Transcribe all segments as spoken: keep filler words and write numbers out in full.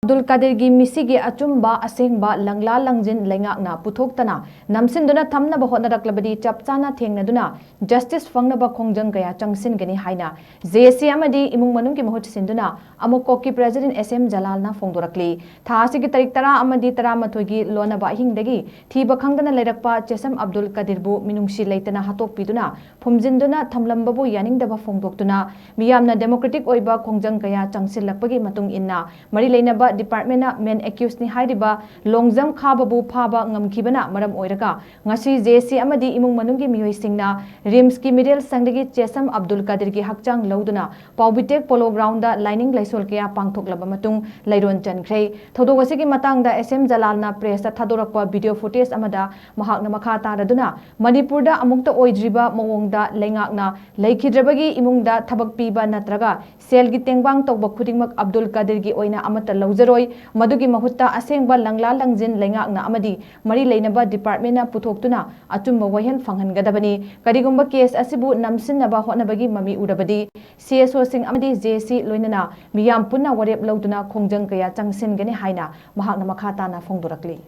ꯑꯕꯗꯨꯜ ꯀꯥꯗꯤꯔꯒꯤ ꯃꯤꯁꯤꯒꯤ ꯑꯆꯨꯝꯕ, ꯑꯁꯦꯡꯕ, ꯂꯪꯂꯥ ꯂꯪꯖꯤꯟ ꯂꯩꯉꯥꯛꯅ ꯄꯨꯊꯣꯛꯇꯅ ꯅꯝꯁꯤꯟꯗꯨꯅ ꯊꯝꯅꯕ ꯍꯣꯠꯅꯔꯛꯂꯕꯗꯤ ꯆꯞ ꯆꯥꯅ ꯊꯦꯡꯅꯗꯨꯅ justice ꯐꯪꯅꯕ ꯈꯣꯡꯖꯪ ꯀꯌꯥ ꯆꯪꯁꯤꯟꯒꯅꯤ ꯍꯥꯏꯅ J A C ꯑꯃꯗꯤ ꯏꯃꯨꯡ ꯃꯅꯨꯡꯒꯤ ꯃꯍꯨꯠ ꯁꯤꯟꯗꯨꯅ ꯑꯃꯨꯛꯀꯣꯛꯀꯤ President S M ꯖꯂꯥꯜꯅ ꯐꯣꯡꯗꯣꯔꯛꯂꯤ꯫ ꯊꯥ ꯑꯁꯤꯒꯤ ꯇꯥꯔꯤꯛ ꯇꯔꯥ ꯑꯃꯗꯤ ꯇꯔꯥꯃꯥꯊꯣꯏꯒꯤ ꯂꯣꯟꯅꯕ ꯑꯍꯤꯡꯗꯒꯤ ꯊꯤꯕ ꯈꯪꯗꯅ ꯂꯩꯔꯛꯄ ꯆꯦꯁꯝ ꯑꯕꯗꯨꯜ ꯀꯥꯗꯤꯔꯕꯨ ꯃꯤꯅꯨꯡꯁꯤ ꯂꯩꯇꯅ ꯍꯥꯠꯇꯣꯛꯄꯤꯗꯨꯅ ꯐꯨꯝꯖꯤꯟꯗꯨꯅ ꯊꯝꯂꯝꯕꯕꯨ ꯌꯥꯅꯤꯡꯗꯕ ꯐꯣꯡꯗꯣꯛꯇꯨꯅ ꯃꯤꯌꯥꯝꯅ democratic ꯑꯣꯏꯕ ꯈꯣꯡꯖꯪ ꯀꯌꯥ ꯆꯪꯁꯤꯜꯂꯛꯄꯒꯤ ꯃꯇꯨꯡ ꯏꯟꯅ ꯃꯔꯤ ꯂꯩꯅꯕ departmentꯅ main accusedꯅꯤ ꯍꯥꯏꯔꯤꯕ ꯂꯣꯡꯖꯝ ꯈꯥꯕꯕꯨ ꯐꯥꯕ ꯉꯝꯈꯤꯕꯅ ꯃꯔꯝ ꯑꯣꯏꯔꯒ ꯉꯁꯤ J A C ꯑꯃꯗꯤ ꯏꯃꯨꯡ ꯃꯅꯨꯡꯒꯤ ꯃꯤꯑꯣꯏꯁꯤꯡꯅ RIMSꯀꯤ ꯃꯤꯔꯦꯜ ꯁꯪꯗꯒꯤ ꯆꯦꯁꯝ ꯑꯕꯗꯨꯜ ꯀꯥꯗꯤꯔꯒꯤ ꯍꯛꯆꯥꯡ ꯂꯧꯗꯨꯅ ꯄꯥꯎꯕꯤꯇꯦꯛ Polo Groundꯗ ꯂꯥꯏꯅꯤꯡ ꯂꯥꯏꯁꯣꯜ ꯀꯌꯥ ꯄꯥꯡꯊꯣꯛꯂꯕ ꯃꯇꯨꯡ ꯂꯩꯔꯣꯟ ꯆꯟꯈ꯭ꯔꯦ꯫ ꯊꯧꯗꯣꯛ ꯑꯁꯤꯒꯤ ꯃꯇꯥꯡꯗ S M ꯖꯂꯥꯜꯅ pressꯇ ꯊꯥꯗꯣꯔꯛꯄ video footage ꯑꯃꯗ ꯃꯍꯥꯛꯅ ꯃꯈꯥ ꯇꯥꯔꯗꯨꯅ, ꯃꯅꯤꯄꯨꯔꯗ ꯑꯃꯨꯛꯇ ꯑꯣꯏꯗ꯭ꯔꯤꯕ ꯃꯑꯣꯡꯗ ꯂꯩꯉꯥꯛꯅ ꯂꯩꯈꯤꯗ꯭ꯔꯕꯒꯤ ꯏꯃꯨꯡꯗ ꯊꯕꯛ ꯄꯤꯕ ꯅꯠꯇ꯭ꯔꯒ ꯁꯦꯜꯒꯤ ꯇꯦꯡꯕꯥꯡ ꯇꯧꯕ ꯈꯨꯗꯤꯡꯃꯛ ꯑꯕꯗꯨꯜ ꯀꯥꯗꯤꯔꯒꯤ ꯑꯣꯏꯅ ꯑꯃꯠꯇ ꯂꯧꯖꯔꯣꯏ꯫ ꯃꯗꯨꯒꯤ ꯃꯍꯨꯠꯇ ꯑꯁꯦꯡꯕ ꯂꯪꯂꯥ ꯂꯪꯖꯤꯟ ꯂꯩꯉꯥꯛꯅ ꯑꯃꯗꯤ ꯃꯔꯤ ꯂꯩꯅꯕ departmentꯅ ꯄꯨꯊꯣꯛꯇꯨꯅ ꯑꯆꯨꯝꯕ ꯋꯥꯌꯦꯜ ꯐꯪꯍꯟꯒꯗꯕꯅꯤ꯫ ꯀꯔꯤꯒꯨꯝꯕ case ꯑꯁꯤꯕꯨ ꯅꯝꯁꯤꯟꯅꯕ ꯍꯣꯠꯅꯕꯒꯤ ꯃꯃꯤ ꯎꯔꯕꯗꯤ, C S Oꯁꯤꯡ ꯑꯃꯗꯤ J A C ꯂꯣꯏꯅꯅ ꯃꯤꯌꯥꯝ ꯄꯨꯟꯅ ꯋꯥꯔꯦꯞ ꯂꯧꯗꯨꯅ ꯈꯣꯡꯖꯪ ꯀꯌꯥ ꯆꯪꯁꯤꯟꯒꯅꯤ ꯍꯥꯏꯅ ꯃꯍꯥꯛꯅ ꯃꯈꯥ ꯇꯥꯅ ꯐꯣꯡꯗꯣꯔꯛꯂꯤ꯫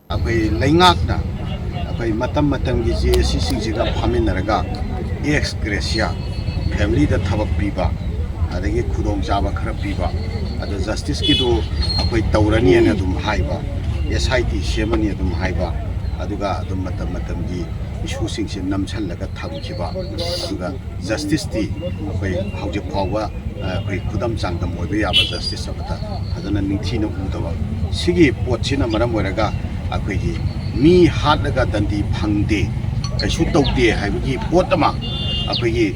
ꯑꯩꯈꯣꯏ ꯂꯩꯉꯥꯛꯅ ꯑꯩꯈꯣꯏ ꯃꯇꯝ ꯃꯇꯝꯒꯤ J A Cꯁꯤꯡꯁꯤꯒ ꯐꯝꯃꯤꯟꯅꯔꯒ ex gratia familyꯗ ꯊꯕꯛ ꯄꯤꯕ, ꯑꯗꯒꯤ ꯈꯨꯗꯣꯡꯆꯥꯕ ꯈꯔ ꯄꯤꯕ, ꯑꯗꯣ justiceꯀꯤꯗꯨ ꯑꯩꯈꯣꯏ ꯇꯧꯔꯅꯤ ꯍꯥꯏꯅ ꯑꯗꯨꯝ ꯍꯥꯏꯕ, S I T ꯁꯦꯝꯃꯅꯤ ꯑꯗꯨꯝ ꯍꯥꯏꯕ, ꯑꯗꯨꯒ ꯑꯗꯨꯝ ꯃꯇꯝ ꯃꯇꯝꯒꯤ issueꯁꯤꯡꯁꯦ ꯅꯝꯁꯜꯂꯒ ꯊꯝꯈꯤꯕ, ꯑꯗꯨꯒ justiceꯇꯤ ꯑꯩꯈꯣꯏ ꯍꯧꯖꯤꯛ ꯐꯥꯎꯕ, ꯑ, ꯑꯩꯈꯣꯏ ꯈꯨꯗꯝ ꯆꯥꯡꯗꯝ ꯑꯣꯏꯕ ꯌꯥꯕ justice ꯑꯃꯠꯇ ꯐꯖꯅ ꯅꯤꯡꯊꯤꯅ ꯎꯗꯕ, ꯁꯤꯒꯤ ꯄꯣꯠꯁꯤꯅ ꯃꯔꯝ ꯑꯣꯏꯔꯒ ꯑꯩꯈꯣꯏꯒꯤ ꯃꯤ ꯍꯥꯠꯂꯒ ꯗꯟꯗꯤ ꯐꯪꯗꯦ, ꯀꯩꯁꯨ ꯇꯧꯗꯦ ꯍꯥꯏꯕꯒꯤ ꯄꯣꯠ ꯑꯃ, ꯑꯩꯈꯣꯏꯒꯤ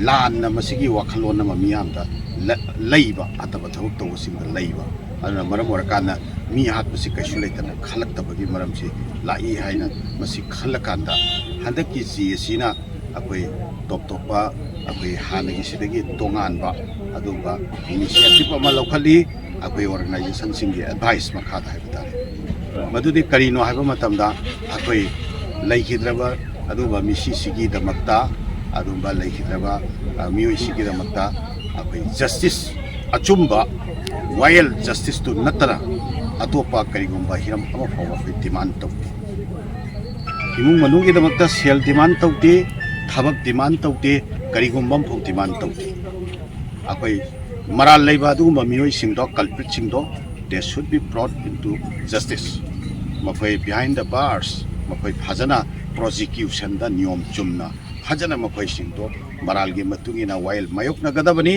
ꯂꯥꯟꯅ ꯃꯁꯤꯒꯤ ꯋꯥꯈꯜꯂꯣꯟ ꯑꯃ ꯃꯤꯌꯥꯝꯗ ꯂ-, ꯂꯩꯕ, ꯐꯠꯇꯕ ꯊꯕꯛ ꯇꯧꯕꯁꯤꯡꯗ ꯂꯩꯕ꯫ ꯑꯗꯨꯅ ꯃꯔꯝ ꯑꯣꯏꯔꯀꯥꯟꯗ ꯃꯤ ꯍꯥꯠꯄꯁꯤ ꯀꯩꯁꯨ ꯂꯩꯇꯅ ꯈꯜꯂꯛꯇꯕꯒꯤ ꯃꯔꯝꯁꯤ ꯂꯥꯛꯏ ꯍꯥꯏꯅ ꯃꯁꯤ ꯈꯜꯂꯀꯥꯟꯗ, ꯍꯟꯗꯛꯀꯤ J A Cꯅ ꯑꯩꯈꯣꯏ ꯇꯣꯞ ꯇꯣꯞꯄ, ꯑꯩꯈꯣꯏ ꯍꯥꯟꯅꯒꯤ ꯁꯤꯗꯒꯤ ꯇꯣꯉꯥꯟꯕ ꯑꯗꯨꯒꯨꯝꯕ initiative ꯑꯃ ꯂꯧꯈꯠꯂꯤ꯫ ꯑꯩꯈꯣꯏ organizationꯁꯤꯡꯒꯤ advice ꯃꯈꯥꯗ ꯍꯥꯏꯕ ꯇꯥꯔꯦ꯫ ꯃꯗꯨꯗꯤ ꯀꯔꯤꯅꯣ ꯍꯥꯏꯕ ꯃꯇꯝꯗ, ꯑꯩꯈꯣꯏ ꯂꯩꯈꯤꯗ꯭ꯔꯕ ꯑꯗꯨꯒꯨꯝꯕ ꯃꯤꯁꯤꯁꯤꯒꯤꯗꯃꯛꯇ, ꯑꯗꯨꯒꯨꯝꯕ ꯂꯩꯈꯤꯗ꯭ꯔꯕ, ꯑ, ꯃꯤꯑꯣꯏꯁꯤꯒꯤꯗꯃꯛꯇ ꯑꯩꯈꯣꯏ justice, ꯑꯆꯨꯝꯕ ꯔꯣꯌꯦꯜ ꯖꯁꯇꯤꯁꯇꯨ ꯅꯠꯇꯅ ꯑꯇꯣꯞꯄ ꯀꯔꯤꯒꯨꯝꯕ ꯍꯤꯔꯝ ꯑꯃ ꯐꯥꯎꯕ ꯑꯩꯈꯣꯏ ꯗꯤꯃꯥꯟ ꯇꯧꯗꯦ꯫ ꯏꯃꯨꯡ ꯃꯅꯨꯡꯒꯤꯗꯃꯛꯇ ꯁꯦꯜ ꯗꯤꯃꯥꯟ ꯇꯧꯗꯦ, ꯊꯕꯛ ꯗꯤꯃꯥꯟ ꯇꯧꯗꯦ, ꯀꯔꯤꯒꯨꯝꯕ ꯑꯃꯐꯥꯎ ꯗꯤꯃꯥꯟ ꯇꯧꯗꯦ꯫ ꯑꯩꯈꯣꯏ ꯃꯔꯥꯜ ꯂꯩꯕ ꯑꯗꯨꯒꯨꯝꯕ ꯃꯤꯑꯣꯏꯁꯤꯡꯗꯣ, ꯀꯜꯄ꯭ꯔꯤꯠꯁꯤꯡꯗꯣ, they should be brought into justice꯫ ꯃꯈꯣꯏ behind the bars, ꯃꯈꯣꯏ ꯐꯖꯅ ꯄ꯭ꯔꯣꯁꯤꯀ꯭ꯌꯨꯁꯟꯗ ꯅꯤꯌꯣꯝ ꯆꯨꯝꯅ ꯐꯖꯅ ꯃꯈꯣꯏꯁꯤꯡꯗꯣ ꯃꯔꯥꯜꯒꯤ ꯃꯇꯨꯡ ꯏꯟꯅ ꯋꯥꯌꯦꯜ ꯃꯥꯌꯣꯛꯅꯒꯗꯕꯅꯤ꯫